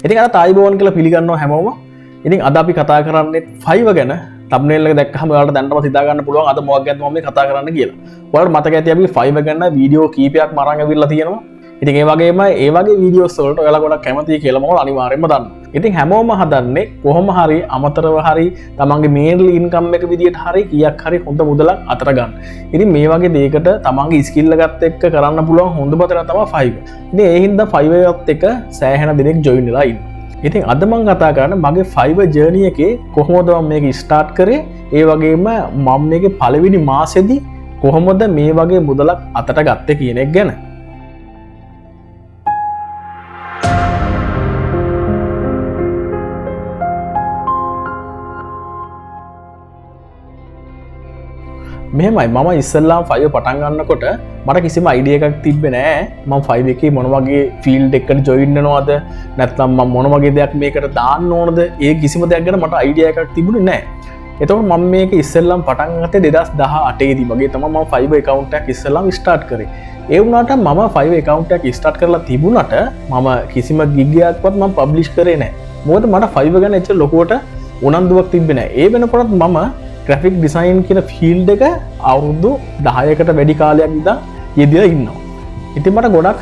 ඉතින් අද ආයුබෝවන් කියලා පිළිගන්නවා හැමෝම. ඉතින් අද අපි කතා කරන්නේ Fiverr ගැන. තම්නේල් එක දැක්කහම ඔයාලට දැනටමත් හිතා ගන්න පුළුවන් අද මොකක් ගැනද මම මේ කතා කරන්න කියලා. ඔයාලට මතක ඇති අපි Fiverr ගැන වීඩියෝ කීපයක්ම අරන් ඇවිල්ලා තියෙනවා. ඉතින් ඒ වගේම ඒ වගේ වීඩියෝස් වලට ඔයාලා ගොඩක් කැමතියි කියලා මම අනිවාර්යයෙන්ම දන්නවා. ඉතින් හැමෝම හදන්නේ කොහොම හරි අමතරව හරි තමන්ගේ මේන් ඉන්කම් එක විදියට හරි කීයක් හරි හොඳ මුදලක් අතර ගන්න. ඉතින් මේ වගේ දෙයකට තමන්ගේ ස්කිල් එකත් එක්ක කරන්න පුළුවන් හොඳම තැන තමයි Fiverr. ඉතින් ඒ හින්දා Fiverr එකත් එක්ක සෑහෙන දෙනෙක් ජොයින් වෙලා ඉන්නවා. ඉතින් අද මං කතා කරන්නේ මගේ Fiverr journey එකේ කොහොමද මම මේක ස්ටාර්ට් කරේ, ඒ වගේම මම මේකේ පළවෙනි මාසෙදි කොහොමද මේ වගේ මුදලක් අතට ගත්තේ කියන එක ගැන. මෙහෙමයි, මම ඉස්සෙල්ලාම Fiverr පටන් ගන්නකොට මට කිසිම අයිඩියා එකක් තිබ්බේ නෑ. මම Fiverr එකේ මොන වගේ ෆීල්ඩ් එකකට ජොයින් වෙනවද, නැත්නම් මම මොන වගේ දෙයක් මේකට දාන්න ඕනද, ඒ කිසිම දෙයක් ගැන මට අයිඩියා එකක් තිබුණේ නෑ. එතකොට මම මේක ඉස්සෙල්ලාම පටන් ගත්තේ 2018 දී වගේ තමයි මම Fiverr account එකක් ඉස්සෙල්ලාම ස්ටාර්ට් කරේ. ඒ වුණාට මම Fiverr account එකක් ස්ටාර්ට් කරලා තිබුණාට මම කිසිම ගිග් එකක්වත් මම පබ්ලිෂ් කරේ නෑ. මොකද මට Fiverr ගැන එච්චර ලොකුවට උනන්දුවක් තිබ්බේ නෑ. ඒ වෙනකොටත් මම ග්‍රැෆික් ඩිසයින් කියන ෆීල්ඩ් එක අවුරුදු 10කට වැඩි කාලයක් ඉඳන් යෙදিলা ඉන්නවා. ඉතින් මට ගොඩක්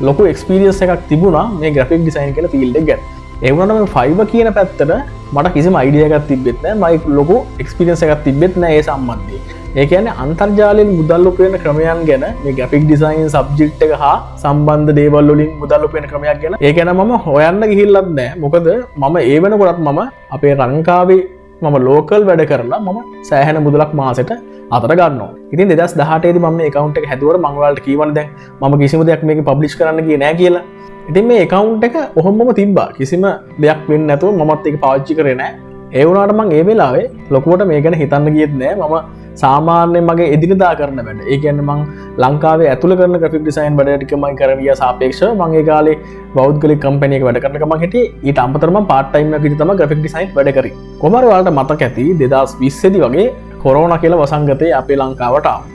ලොකු එක්ස්පීරියන්ස් එකක් තිබුණා මේ ග්‍රැෆික් ඩිසයින් කියන ෆීල්ඩ් එක ගැන. ඒ වුණාට මේ Fiverr කියන පැත්තට මට කිසිම අයිඩියා එකක් තිබ්බෙත් නෑ, මගේ ලොකු එක්ස්පීරියන්ස් එකක් තිබ්බෙත් නෑ ඒ සම්බන්ධයෙන්. ඒ කියන්නේ අන්තර්ජාලයෙන් මුදල් උපයන ක්‍රමයන් ගැන, මේ ග්‍රැෆික් ඩිසයින් සබ්ජෙක්ට් එක හා සම්බන්ධ දේවල් වලින් මුදල් උපයන ක්‍රමයක් ගැන ඒ ගැන මම හොයන්න ගිහිල්ලත් නෑ. මොකද මම ඒ වෙනකොටත් මම අපේ ලංකාවේ මම ලෝකල් වැඩ කරලා මම සෑහෙන මුදලක් මාසෙට අතට ගන්නවා. ඉතින් 2018 දී මම මේ ඇකවුන්ට් එක හැදුවට මම ඔයාලට කියවනේ දැන් මම කිසිම දෙයක් මේකේ පබ්ලිෂ් කරන්න ගියේ නෑ කියලා. ඉතින් මේ ඇකවුන්ට් එක ඔහොමම තිබ්බා. කිසිම දෙයක් වෙන්නේ නැතුව මමත් ඒක පාවිච්චි කරේ නෑ. ඒ වුණාට මං ඒ වෙලාවේ ලොකුවට මේ ගැන හිතන්න ගියෙත් නෑ. මම සාමාන්‍යයෙන් මගේ එදිනෙදා කරන වැඩ. ඒ කියන්නේ මං ලංකාවේ ඇතුළ කරන ග්‍රැෆික් ඩිසයින් වැඩ ටික මං කරන ගියා සාපේක්ෂව. මං ඒ කාලේ පෞද්ගලික කම්පැනි එක වැඩ කරන ගමන් හිටියේ. ඊට අමතරව මං පාර්ට් ටයිම් එකක් විදිහට තමයි ග්‍රැෆික් ඩිසයින් වැඩ කරේ. කොහොම හරි ඔයාලට මතක ඇති 2020 දී වගේ කොරෝනා කියලා වසංගතය අපේ ලංකාවට ආවා.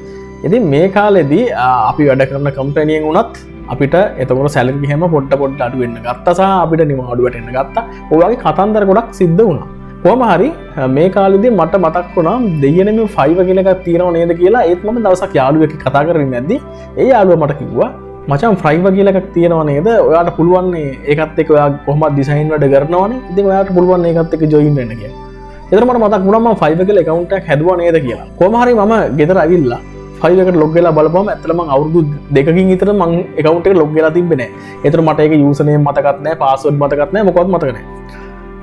ඉතින් මේ කාලෙදී අපි වැඩ කරන කම්පැනියෙන් වුණත් අපිට එතකොට සැලරි හැම පොඩ පොඩ අඩු වෙන්න ගත්තා සහ අපිට නිවාඩු වැටෙන්න ගත්තා. ඔය වගේ කතන්දර ගොඩක් සිද්ධ වුණා. කොහොම හරි මේ කාලෙදී මට මතක් වුණා දෙයියනේ මේ Fiverr කියලා එකක් තියෙනව නේද කියලා. ඒත් මම දවසක් යාළුවෙක් එක්ක කතා කරගෙන ඉඳද්දි ඒ යාළුවා මට කිව්වා මචං Fiverr කියලා එකක් තියෙනව නේද, ඔයාට පුළුවන් නේ ඒකත් එක්ක ඔයා කොහොමද ඩිසයින් වැඩ කරනවනේ, ඉතින් ඔයාට පුළුවන් ඒකත් එක්ක ජොයින් වෙන්න කියලා. එතකොට මට මතක් වුණා මම Fiverr කියලා ඇකවුන්ට් එකක් හැදුවා නේද කියලා. කොහොම හරි මම ගෙදර ඇවිල්ලා Fiverr එකට ලොග් වෙලා බලපුවම ඇත්තටම මං අවුරුදු දෙකකින් විතර මං ඇකවුන්ට් එකට ලොග් වෙලා තිබ්බේ නෑ. ඒතර මට ඒක යූසර් නේම් මතකත් නෑ, පාස්වර්ඩ් මතකත් නෑ, මොකවත් මතක නෑ.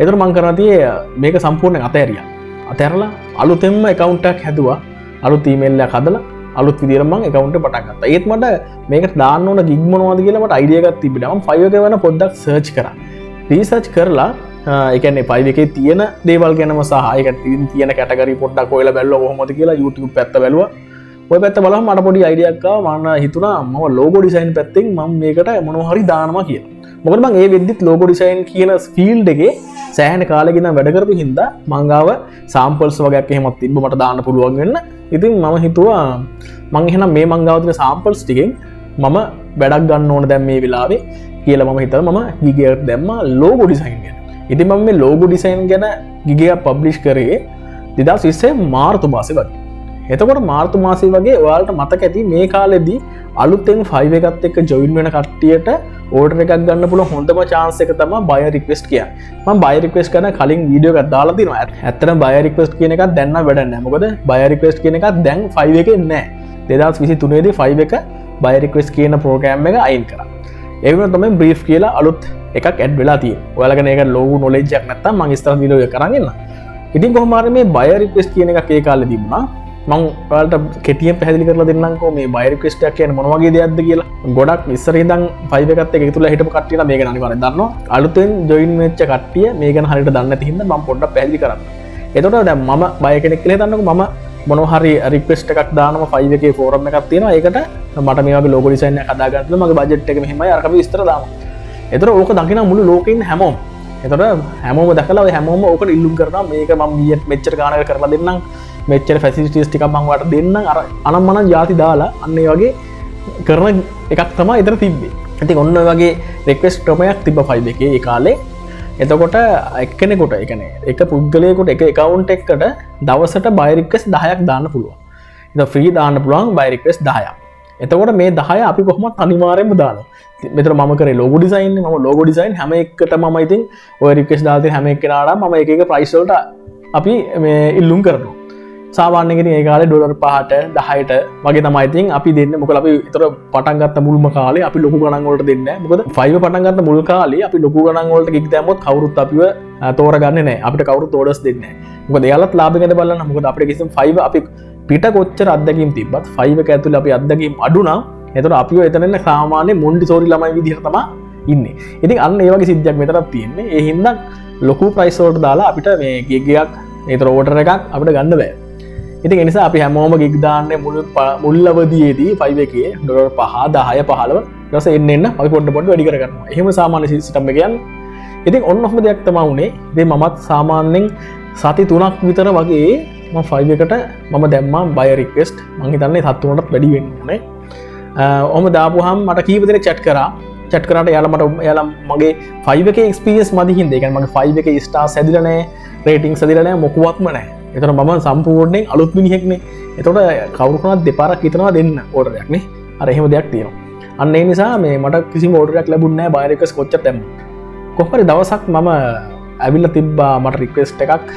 ඒතර මං කරලා තියේ මේක සම්පූර්ණයෙන් අතෑරියා. අතෑරලා අලුතෙන්ම ඇකවුන්ට් එකක් හැදුවා. අලුත් ඊමේල් එකක් හදලා අලුත් විදියට මං ඇකවුන්ට් එක පටන් ගත්තා. ඒත් මට මේකට දාන්න ඕන ගිග් මොනවද කියලා මට අයිඩියා එකක් තිබ්බේ නෑ. මං Fiverr එක ගැන පොඩ්ඩක් සර්ච් කරා. රීසර්ච් කරලා, ඒ කියන්නේ Fiverr එකේ තියෙන දේවල් ගැනම සහ ඒකට තියෙන කැටගරි පොඩ්ඩක් හොයලා බැලුවා කොහොමද කියලා. YouTube පැත්ත බැලුවා. ඔය පැත්ත බලහම මට පොඩි අයිඩියා එකක් ආවා. මම හිතුණා මම ලෝගෝ ඩිසයින් පැත්තෙන් මම මේකට මොනවා හරි දානවා කියලා. මොකද මං ඒ වෙද්දිත් ලෝගෝ ඩිසයින් කියන ෆීල්ඩ් එකේ සෑහෙන කාලෙක ඉඳන් වැඩ කරපු හින්දා මං ගාව සාම්පල්ස් වගේක් එහෙමත් තිබ්බ මට දාන්න පුළුවන් වෙන්න. ඉතින් මම හිතුවා මං එහෙනම් මේ මං ගාව තියෙන සාම්පල්ස් ටිකෙන් මම වැඩක් ගන්න ඕන දැන් මේ වෙලාවේ කියලා මම හිතලා මම ගිග් එකක් දැම්මා ලෝගෝ ඩිසයින් ගැන. ඉතින් මම මේ ලෝගෝ ඩිසයින් ගැන ගිග් එකක් පබ්ලිෂ් කරේ 2020 මාර්තු මාසේ වගේ. එතකොට මාර්තු මාසේ වගේ ඔයාලට මතක ඇති මේ කාලෙදී අලුතෙන් Fiverr එකත් එක්ක ජොයින් වෙන කට්ටියට ඕඩර් එකක් ගන්න පුළුවන් හොඳම චාන්ස් එක තමයි බයර් රික්වෙස්ට් කියන්නේ. මම බයර් රික්වෙස්ට් කරන කලින් වීඩියෝ එකක් දාලා තිනවා. ඇත්තටම බයර් රික්වෙස්ට් කියන එකක් දැන් නම් වැඩක් නෑ. මොකද බයර් රික්වෙස්ට් කියන එකක් දැන් Fiverr එකේ නෑ. 2023 දී Fiverr එක බයර් රික්වෙස්ට් කියන ප්‍රෝග්‍රෑම් එක අයින් කරා. ඒ වගේම තමයි බ්‍රීෆ් කියලා අලුත් එකක් ඇඩ් වෙලා තියෙන්නේ. ඔයාලා ගැන ඒක ලොකු නොලෙජ් එකක් නැත්තම් මං ඉස්සරහ වීඩියෝ එක කරන් එන්න. ඉතින් කොහොම හරි මේ බයර් රික්වෙස්ට් කියන එකක් ඒ කාලේ තිබුණා. මං ඔයාලට කෙටියෙන් පැහැදිලි කරලා දෙන්නම්කෝ මේ බයර් රික්වෙස්ට් එකක් කියන්නේ මොන වගේ දෙයක්ද කියලා. ගොඩක් ඉස්සර ඉඳන් Fiverr එකත් එක්ක එකතු වෙලා හිටපු කට්ටිය නම් මේ ගැන අනිවාර්යෙන් දන්නවා. අලුතෙන් ජොයින් වෙච්ච කට්ටිය මේ ගැන හරියට දන්නේ නැති හින්දා මං පොඩ්ඩක් පැහැදිලි කරන්න. එතකොට දැන් මම බයර් කෙනෙක් කියලා හිතන්නකෝ. මම මොනවා හරි රික්වෙස්ට් එකක් දානවා Fiverr එකේ ෆෝරම් එකක් තියෙනවා. ඒකට මට මේ වගේ ලෝගෝ ඩිසයින් එකක් හදා ගන්න පුළුවන්. මගේ බජට් එක මෙහෙමයි අරක අපි විස්තර දානවා. එතකොට ඕක දකින මුළු ලෝකේ ඉන්න හැමෝම. එතකොට හැමෝම දැකලා ඔය හැමෝම ඕකට ඉල්ලුම් කරනවා මේක මම මෙච්චර ගානකට කරලා දෙන්නම්, මෙච්චර ෆැසිලිටිස් ටිකක් මං ඔයාලට දෙන්නම්, අර අනම්මනම් ජාති දාලා අන්න ඒ වගේ කරන එකක් තමයි එතන තිබ්බේ. ඉතින් ඔන්න ඔය වගේ රික්වෙස්ට් ක්‍රමයක් තිබ්බ ෆයිබර් එකේ ඒ කාලේ. එතකොට එක්කෙනෙකුට, ඒ කියන්නේ එක පුද්ගලයෙකුට එක ඇකවුන්ට් එකකට දවසට බයි රික්වෙස්ට් 10ක් දාන්න පුළුවන්. ඉතින් ෆ්‍රී දාන්න පුළුවන් බයි රික්වෙස්ට් 10ක්. එතකොට මේ 10 අපි කොහොමත් අනිවාර්යයෙන්ම දානවා. මෙතන මම කරේ ලෝගෝ ඩිසයින් නේ. මම ලෝගෝ ඩිසයින් හැම එකටම මම ඉතින් ඔය රික්වෙස්ට් දාලා තියෙන හැම එක්කෙනාටම මම එක එක ප්‍රයිස් වලට අපි මේ ඉල්ලුම් කරනවා. සාමාන්‍යයෙන් ඉතින් ඒ කාලේ ඩොලර් 5ට 10ට වගේ තමයි ඉතින් අපි දෙන්නේ. මොකද අපි ඊතර පටන් ගත්ත මුල්ම කාලේ අපි ලොකු ගණන් වලට දෙන්නේ නැහැ. මොකද ෆයිවර් පටන් ගත්ත මුල් කාලේ අපි ලොකු ගණන් වලට ගිග් දැම්මොත් කවුරුත් අපිව තෝරගන්නේ නැහැ. අපිට කවුරුත් ඕඩර්ස් දෙන්නේ නැහැ. මොකද එයාලත් ලාභ ගැන බලන්න. මොකද අපිට කිසිම ෆයිවර් අපි පිට කොච්චර අත්දැකීම් තිබ්බත් ෆයිවර් එක ඇතුලේ අපි අත්දැකීම් අඩු නම් එතකොට අපිව එතන ඉන්න සාමාන්‍ය මොන්ටිසෝරි ළමයි විදිහට තමයි ඉන්නේ. ඉතින් අන්න ඒ වගේ සිද්ධියක් මෙතනත් තියෙන්නේ. ඒ හින්දා ලොකු ප්‍රයිස් වලට දාලා අපිට මේ ගිග් එකක්, ඒතර ඕඩර් එකක් අපිට ගන්න බෑ. ඉතින් ඒ නිසා අපි හැමෝම ගිග් දාන්නේ මුල් අවදියේදී ෆයිවර් එකේ ඩොලර් 5, 10, 15 ඊට පස්සේ එන්න එන්න අපි පොඩ පොඩ වැඩි කර ගන්නවා. එහෙම සාමාන්‍ය සිස්ටම් එක යන්නේ. ඉතින් ඔන්න ඔහොම දෙයක් තමයි වුනේ. ඉතින් මමත් සාමාන්‍යයෙන් සති 3ක් විතර වගේ මම ෆයිවර් එකට මම දැම්මා බය රික්වෙස්ට්. මං හිතන්නේ සති 3ටත් වැඩි වෙන්න ඕනේ. ඔහොම දාපුවාම මට කීප දෙනෙක් චැට් කරා. චැට් කරාට එයාලා මට එයාලා මගේ ෆයිවර් එකේ එක්ස්පීරියන්ස් මදි හින්දා, ඒ කියන්නේ මගේ ෆයිවර් එකේ ස්ටාර්ස් හැදිලා නැහැ, රේටින්ග්ස් හැදිලා නැහැ, මොකුවත්ම නැහැ. එතකොට මම සම්පූර්ණයෙන් අලුත් මිනිහෙක්නේ. එතකොට කවුරු වුණත් දෙපාරක් හිතනවා දෙන්න ඕඩර් එකක් නේ. අර එහෙම දෙයක් තියෙනවා. අන්න ඒ නිසා මේ මට කිසිම ඕඩර් එකක් ලැබුණේ නැහැ බයර් රික්වෙස්ට් කොච්චර දැම්මත්. කොහොම හරි දවසක් මම ඇවිල්ලා තිබ්බා මට රික්වෙස්ට් එකක්,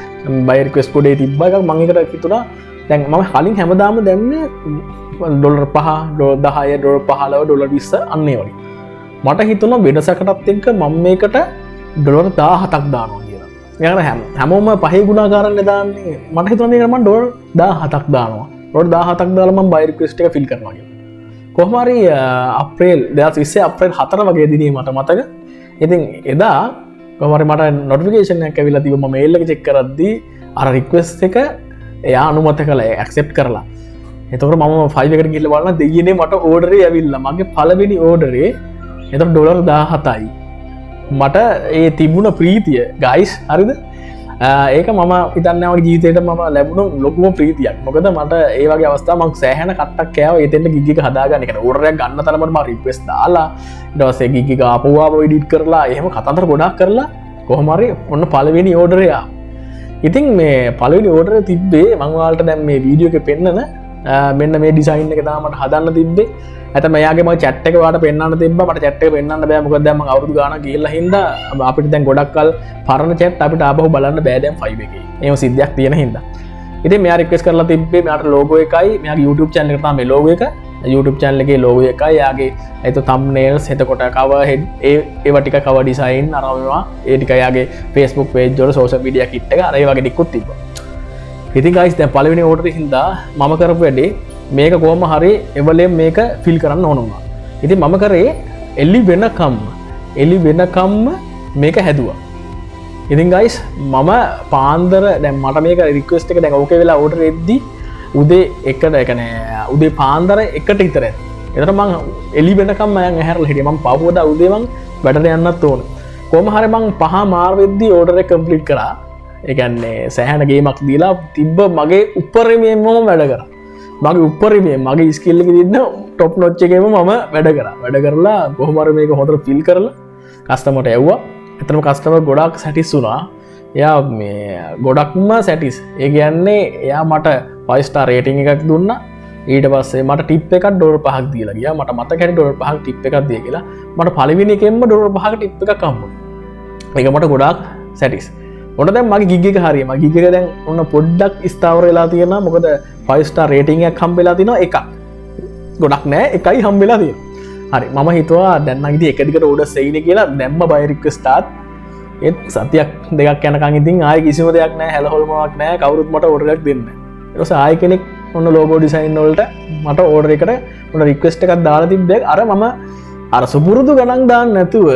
බයර් රික්වෙස්ට් පොඩේ තිබ්බා එකක්. මං ඒකට හිතුණා දැන් මම කලින් හැමදාම දැම්මේ ඩොලර් 5, ඩොලර් 10, ඩොලර් 15, ඩොලර් 20 අන්න ඒ වගේ. මට හිතුණා වෙනසකටත් එක්ක මම මේකට ඩොලර් 17ක් දානවා කියලා. යාර හැමෝම පහේ ගුණාකාරන්නේ දාන්නේ. මට හිතුණා මේකට මම ඩොලර් 17ක් දානවා. ඩොලර් 17ක් දාලා මම බයර් රික්වෙස්ට් එක ෆිල් කරනවා කියලා. කොහොම හරි අප්‍රේල් දෙදහස් විස්සේ අප්‍රේල් 4 වගේ දිනේ මට මතක. ඉතින් එදා කොහොම හරි මට නොටිෆිකේෂන් එකක් ඇවිල්ලා තිබ්බා. මම මේල් එක චෙක් කරද්දී අර රික්වෙස්ට් එක එයා අනුමත කළා, ඒ ඇක්සෙප්ට් කරලා. එතකොට මම ෆයිවර් එකට ගිහලා බලනවා දෙයියනේ මට ඕඩරේ ඇවිල්ලා. මගේ පළවෙනි ඕඩරේ එතකොට ඩොලර් 17යි. මට ඒ තිබුණ ප්‍රීතිය ගයිස්, හරිද? ඒක මම හිතන්නේ මගේ ජීවිතේට මම ලැබුණු ලොකුම ප්‍රීතියක්. මොකද මට ඒ වගේ අවස්ථා මං සෑහෙන කට්ටක් කෑවා එතෙන්ට ගිග් එක හදාගන්න. ඒ කියන්නේ ඕඩර් එකක් ගන්න තරමට මම රික්වෙස්ට් දාලා ඊට පස්සේ ගිග් එක ආපහු ආපහු එඩිට් කරලා එහෙම කතන්දර ගොඩාක් කරලා කොහොම හරි ඔන්න පළවෙනි ඕඩර් එක ආවා. ඉතින් මේ පළවෙනි ඕඩර් එක තිබ්බේ මං ඔයාලට දැන් මේ වීඩියෝ එකේ පෙන්නන මෙන්න මේ ඩිසයින් එක තමයි මට හදන්න තිබ්බේ. ඇත්තටම එයාගේ මම චැට් එක ඔයාලට පෙන්නන්න තිබ්බා. මට චැට් එක පෙන්නන්න බෑ. මොකද දැන් මං අවුරුදු ගාණක් ගිහිල්ලා හින්දා අපිට දැන් ගොඩක් කල් පරණ චැට් අපිට ආපහු බලන්න බෑ දැන් ෆයිවර් එකේ. එහෙම සිද්ධියක් තියෙන හින්දා. ඉතින් මෙයා රික්වෙස්ට් කරලා තිබ්බේ මෙයාට ලෝගෝ එකයි, මෙයාගේ YouTube channel එකට තමයි මේ ලෝගෝ එක. YouTube channel එකේ ලෝගෝ එකයි, එයාගේ ඒත thumbnails, එතකොට cover head, ඒවා ටික cover design අර මේවා, ඒ ටික එයාගේ Facebook page වල social media kit එක අර ඒ වගේ ටිකුත් තිබ්බා. ඉතින් guys දැන් පළවෙනි ඕඩර් එක හින්දා මම කරපු වැඩේ මේක කොහොම හරි එවලෙන් මේක ෆිල් කරන්න ඕන වුණා. ඉතින් මම කරේ එලි වෙනකම්ම මේක හැදුවා. ඉතින් ගයිස් මම පාන්දර දැන් මට මේක රික්වෙස්ට් එක දැන් ඕකේ වෙලා ඕඩර් එද්දි උදේ එකට, ඒ කියන්නේ උදේ පාන්දර එකට විතර ඇති. එතකොට මං එලි වෙනකම් මං ඇහැරලා හිටියේ. මං පහුවදා උදේ මං වැඩට යන්නත් ඕන. කොහොම හරි මං පහ මාර වෙද්දි ඕඩර් එක කම්ප්ලීට් කරා. ඒ කියන්නේ සෑහෙන ගේමක් දීලා තිබ්බ මගේ උපරිමයෙන්ම මම වැඩ කරා. මගේ උපරිමයෙන් මගේ ස්කිල් එකේ තිබ්බ ටොප් නොච් එකේම මම වැඩ කරා. වැඩ කරලා කොහොම හරි මේක හොඳට ෆිල් කරලා කස්ටමර්ට ඇව්වා. ඇත්තටම කස්ටමර් ගොඩක් සැටිස් වුණා. එයා මේ ගොඩක්ම සැටිස්. ඒ කියන්නේ එයා මට 5 ස්ටාර් රේටින් එකක් දුන්නා. ඊට පස්සේ මට ටිප් එකක් ඩොලර් 5ක් දීලා ගියා. මට මතක හැටි ඩොලර් 5ක් ටිප් එකක් දීලා කියලා. මට පළවෙනි එකෙන්ම ඩොලර් 5ක ටිප් එකක් හම්බුණා. ඒක මට ගොඩාක් සැටිස්. ඔන්න දැන් මගේ ගිග් එක හරිය. මගේ ගිග් එක දැන් ඔන්න පොඩ්ඩක් ස්ථාවර වෙලා තියෙනවා. මොකද 5 ස්ටාර් රේටින් එකක් හම්බෙලා තිනවා එකක්. ගොඩක් නෑ, එකයි හම්බෙලා තියෙනවා. හරි, මම හිතුවා දැන් නම් ඉතින් එක දිගට ඕඩර්ස් එයිනේ කියලා දැම්ම බය රික්වෙස්ට් ආත්. ඒත් සතියක් දෙකක් යනකම් ඉතින් ආයෙ කිසිම දෙයක් නෑ, හැල හොල්මක් නෑ, කවුරුත් මට ඕඩර් එකක් දෙන්නේ නෑ. ඊට පස්සේ ආයෙ කෙනෙක් ඔන්න ලෝගෝ ඩිසයින් වලට මට ඕඩර් එකට ඔන්න රික්වෙස්ට් එකක් දාලා තිබ්බේ. අර මම අර සුපුරුදු ගණන් දාන්න නැතුව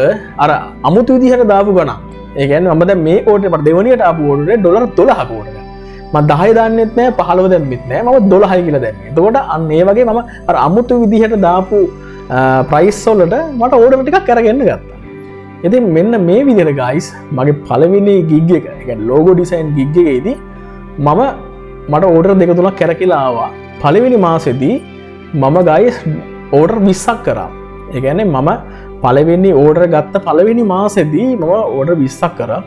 අර අමුතු විදිහට දාපු ගණන්. ඒ කියන්නේ මම දැන් මේ ඕඩර් මට දෙවනියට ආපු ඕඩර් එක ඩොලර් 12ක ඕඩර් එකක්. මම 10 දාන්නෙත් නෑ, 15 දැම්මෙත් නෑ, මම 12යි කියලා දැම්මේ. එතකොට අන්න ඒ වගේ මම අර අමුතු විදිහට දාපු ප්‍රයිස් වලට මට ඕඩර් ටිකක් අරගෙන ගත්තා. ඉතින් මෙන්න මේ විදිහට ගයිස් මගේ පළවෙනි ගිග් එක, ඒ කියන්නේ ලෝගෝ ඩිසයින් ගිග් එකේදී මට ඕඩර් දෙක තුනක් කැරකිලා ආවා. පළවෙනි මාසෙදී මම ගයිස් ඕඩර් 20ක් කරා. ඒ කියන්නේ මම පළවෙනි ඕඩර් ගත්ත පළවෙනි මාසෙදී මම ඕඩර් 20ක් කරා.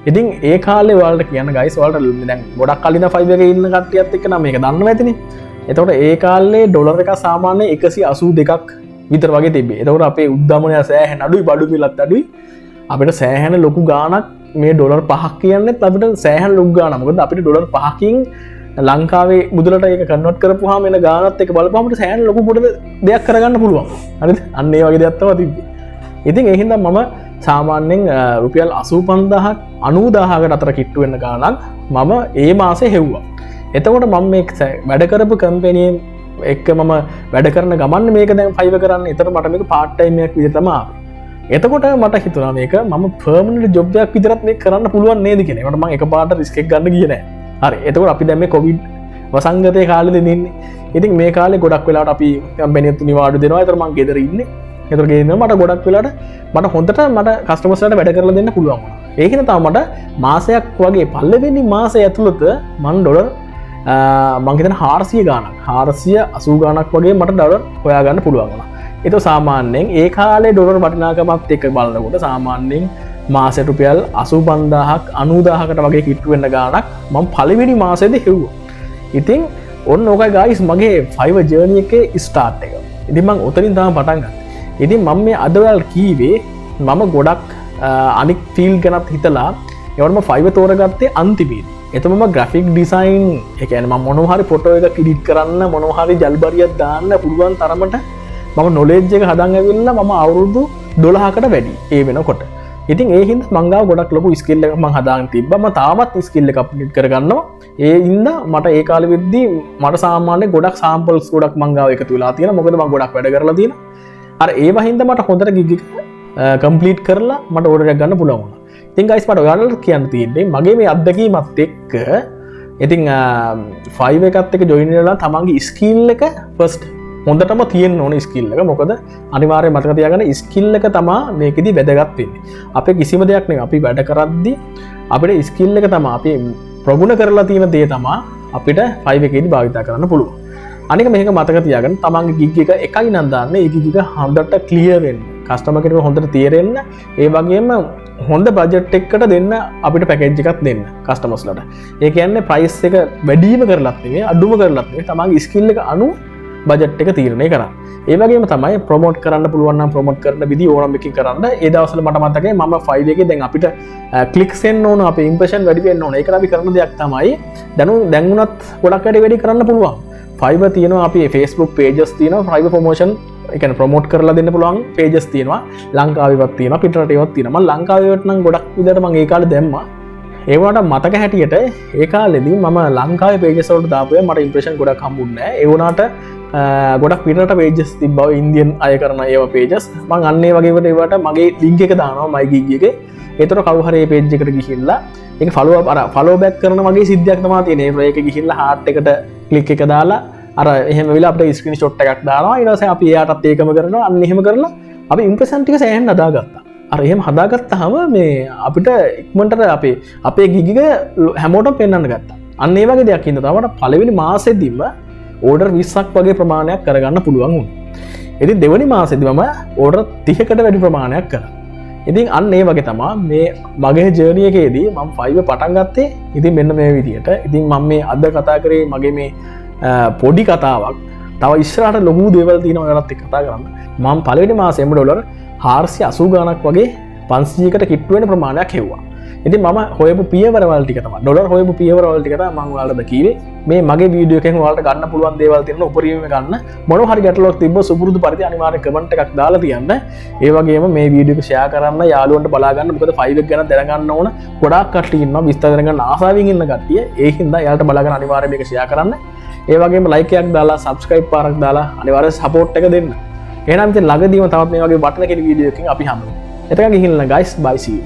ඉතින් ඒ කාලේ ඔයාලට කියන්න ගයිස්, ඔයාලට දැන් ගොඩක් කලින් ඉඳන් ෆයිවර් එකේ ඉන්න කට්ටියත් එක්ක නම් මේක දන්නවා ඇතිනේ. එතකොට ඒ කාලේ ඩොලර් එක සාමාන්‍ය 182ක් විතර වගේ තිබ්බේ. එතකොට අපේ උද්දමනය සෑහෙන අඩුයි, බඩු මිලත් අඩුයි. අපිට සෑහෙන ලොකු ගාණක් මේ ඩොලර් 5ක් කියන්නේත් අපිට සෑහෙන ලොකු ගාණක්. මොකද අපිට ඩොලර් 5කින් ලංකාවේ මුදලට ඒක කන්වර්ට් කරපුවාම එන ගාණත් එක්ක බලපුවාම අපිට සෑහෙන ලොකු පොඩි දෙයක් කරගන්න පුළුවන්. හරිද? අන්න ඒ වගේ දෙයක් තමයි තිබ්බේ. ඉතින් ඒ හින්දා මම සාමාන්‍යයෙන් රුපියල් 85000ක් 90000කට අතර කිට්ටු වෙන ගාණක් මම ඒ මාසේ හෙව්වා. එතකොට මම මේ වැඩ කරපු කම්පැනියෙන් එක්ක මම වැඩ කරන ගමන් මේක දැන් ෆයිවර් කරන්න. එතකොට මට මේක පාර්ට් ටයිම් එකක් විදිහට තමයි ආවේ. එතකොට මට හිතුණා මේක මම පර්මනන්ට් ජොබ් එකක් විතරත් මේක කරන්න පුළුවන් නේද කියලා. ඒකට මම එකපාරට රිස්ක් එකක් ගන්න ගියේ නෑ. හරි. එතකොට අපි දැන් මේ කොවිඩ් වසංගතයේ කාලෙද ඉන්නේ. ඉතින් මේ කාලේ ගොඩක් වෙලාවට අපි කම්පැනියත් නිවාඩු දෙනවා. ඒතර මං ගෙදර ඉන්නේ. ඒතර ගෙදර ඉන්නවා මට ගොඩක් වෙලාවට මට හොඳට මට කස්ටමර්ස්ලාට වැඩ කරලා දෙන්න පුළුවන් වුණා. ඒක හින්දා තව මට මාසයක් වගේ පළවෙනි මාසය ඇතුළත මං ඩොලර් මං හිතන 400 ගාණක්, 480 ගාණක් වගේ මට ඩොලර් හොයාගන්න පුළුවන් වුණා. ඒක සාමාන්‍යයෙන් ඒ කාලේ ඩොලර් වටිනාකමත් එක්ක බලනකොට සාමාන්‍යයෙන් මාසෙට රුපියල් 85000ක් 90000කට වගේ කිට්ටු වෙන ගාණක් මං පළවෙනි මාසෙදී හෙව්වා. ඉතින් ඔන්න ඕකයි ගයිස් මගේ ෆයිවර් ජර්නි එකේ ස්ටාර්ට් එක. ඉතින් මං ඔතනින් තමයි පටන් ගත්තේ. ඉතින් මම මේ අද ඔයාලට කීවේ මම ගොඩක් අනික් ෆීල්ඩ් ගැනත් හිතලා ඒවට මම ෆයිවර් තෝරගත්තේ අන්තිමේදී. එතකොට මම ග්‍රැෆික් ඩිසයින්, ඒ කියන්නේ මම මොනවා හරි ෆොටෝ එකක් එඩිට් කරන්න මොනවා හරි ජල්බරියක් දාන්න පුළුවන් තරමට මම නොලෙජ් එක හදන් ඇවිල්ලා මම අවුරුදු 12කට වැඩි ඒ වෙනකොට. ඉතින් ඒ හින්දා මං ගාව ගොඩක් ලොකු ස්කිල් එකක් මං හදාගෙන තිබ්බා. මම තාමත් ස්කිල් එක අප්ඩේට් කරගන්නවා. ඒ හින්දා මට ඒ කාලෙ වෙද්දී මට සාමාන්‍යයෙන් ගොඩක් සාම්පල්ස් ගොඩක් මං ගාව එකතු වෙලා තියෙනවා. මොකද මං ගොඩක් වැඩ කරලා තියෙනවා. අර ඒවා හින්දා මට හොඳට ගිග් එක කම්ප්ලීට් කරලා මට ඕඩර් එකක් ගන්න පුළුවන් වුණා. ඉතින් ගයිස් මට ඔයාලට කියන්න තියෙන්නේ මගේ මේ අත්දැකීමත් එක්ක ඉතින් ෆයිවර් එකත් එක්ක ජොයින් වෙලා තමන්ගේ ස්කිල් එක ෆස්ට් හොඳටම තියෙන්න ඕන ස්කිල් එක. මොකද අනිවාර්යයෙන් මතක තියාගන්න ස්කිල් එක තමා මේකෙදි වැදගත් වෙන්නේ. අපේ කිසිම දෙයක් නෙවෙයි. අපි වැඩ කරද්දි අපිට ස්කිල් එක තමා අපි ප්‍රගුණ කරලා තියෙන දේ තමා අපිට ෆයිවර් එකේදී භාවිතා කරන්න පුළුවන්. අනික මේක මතක තියාගන්න තමන්ගේ ගිග් එක එකයි නම් දාන්න ඒ ගිග් එක හොඳට ක්ලියර් වෙන්න, කස්ටමර් කෙනෙකුට හොඳට තේරෙන්න, ඒ වගේම හොඳ බජට් එකකට දෙන්න අපිට පැකේජ් එකක් දෙන්න කස්ටමර්ස්ලාට. ඒ කියන්නේ ප්‍රයිස් එක වැඩිම කරලත් නෙමෙයි අඩුම කරලත් නෙමෙයි, තමන්ගේ ස්කිල් එක අනුව බජට් එක තීරණය කරන්න. ඒ වගේම තමයි ප්‍රොමෝට් කරන්න පුළුවන් නම් ප්‍රොමෝට් කරන විදි ඕනම එකකින් කරන්න. ඒ දවස්වල මට මතකයි මම ෆයිවර් එකේ දැන් අපිට ක්ලික්ස් එන්න ඕන, අපේ ඉම්ප්‍රෙෂන් වැඩි වෙන්න ඕන. ඒකට අපි කරන දෙයක් තමයි දැන් වුණත් ගොඩක් වැඩි වැඩි කරන්න පුළුවන්. ෆයිවර් තියෙනවා, අපේ Facebook pages තියෙනවා, ෆයිවර් ප්‍රොමෝෂන් ඒ කියන්නේ ප්‍රොමෝට් කරලා දෙන්න පුළුවන් පේජස් තියෙනවා. ලංකාවේවත් තියෙනවා, පිටරටේවත් තියෙනවා. මම ලංකාවේවට නම් ගොඩක් විදිහට මම ඒ කාලේ දැම්මා. ඒ වුණාට මතක හැටියට ඒ කාලෙදී මම ලංකාවේ පේජස් වලට දාපුවා මට ඉම්ප්‍රෙෂන් ගොඩක් හම්බුන්නේ නෑ. ඒ වුණාට ගොඩක් පිටරට පේජස් තිබ්බා, ඔය ඉන්දියන් අය කරන ඒවා පේජස්. මං අන්න ඒ වගේ ඒවට ඒවට මගේ ලින්ක් එක දානවා මයි ගිග් එකේ. ඒතර කවුරු හරි මේ පේජ් එකට ගිහිල්ලා ඒක ෆලෝ අප් අර ෆලෝ බෑක් කරන වගේ සිද්ධියක් තමයි තියෙන්නේ. ඒක ගිහිල්ලා හાર્ට් එකට ක්ලික් එක දාලා අර එහෙම වෙලා අපිට ස්ක්‍රීන්ෂොට් එකක් දානවා. ඊට පස්සේ අපි එයාටත් ඒකම කරනවා. අන්න එහෙම කරලා අපි ඉම්ප්‍රෙෂන් ටික සෑහෙන්න හදාගත්තා. අර එහෙම හදාගත්තාම මේ අපිට ඉක්මනට අපේ ගිග් එක හැමෝටම පෙන්වන්න ගත්තා. අන්න ඒ වගේ දෙයක් හින්දා තමයි මට පළවෙනි මාසෙදිම ඕඩර් 20ක් වගේ ප්‍රමාණයක් කරගන්න පුළුවන් වුණේ. ඉතින් දෙවෙනි මාසෙදි මම ඕඩර් 30කට වැඩි ප්‍රමාණයක් කරා. ඉතින් අන්න ඒ වගේ තමා මේ මගේ ජර්නි එකේදී මම ෆයිවර් පටන් ගත්තේ. ඉතින් මෙන්න මේ විදියට. ඉතින් මම මේ අද කතා කරේ මගේ මේ පොඩි කතාවක්. තව ඉස්සරහට ලොකු දේවල් තියෙනවා ඔයාලත් එක්ක කතා කරන්න. මම පළවෙනි මාසෙම ඩොලර් 480 ගාණක් වගේ 500කට කිට්ටු වෙන ප්‍රමාණයක් හෙව්වා. ඉතින් මම හොයපු පියවරවල් ටික තමයි ඩොලර් හොයපු පියවරවල් ටික තමයි මම ඔයාලට කිව්වේ. මේ මගේ වීඩියෝ එකෙන් ඔයාලට ගන්න පුළුවන් දේවල් තියෙනවා උපරිමයෙන් ගන්න. මොනවා හරි ගැටලුවක් තිබ්බොත් සුපුරුදු පරිදි අනිවාර්යෙන් කමෙන්ට් එකක් දාලා තියන්න. ඒ වගේම මේ වීඩියෝ එක ෂෙයා කරන්න යාළුවන්ට බලා ගන්න. මොකද ෆයිවර් එක ගැන දැනගන්න ඕන ගොඩාක් කට්ටිය ඉන්නවා, විස්තර දැනගන්න ආසාවෙන් ඉන්න කට්ටිය. ඒ හින්දා එයාලට බලා ගන්න අනිවාර්යෙන් මේක ෂෙයා කරන්න. ඒ වගේම ලයික් එකක් දාලා සබ්ස්ක්‍රයිබ් පාරක් දාලා අනිවාර්යෙන් සපෝට් එක දෙන්න. එහෙනම් ඉතින් ළඟදීම තවත් මේ වගේ වටින කෙටි වීඩියෝ එකකින් අපි හමු වෙමු. එතකන් ගිහින් ගයිස්, බයි, see you.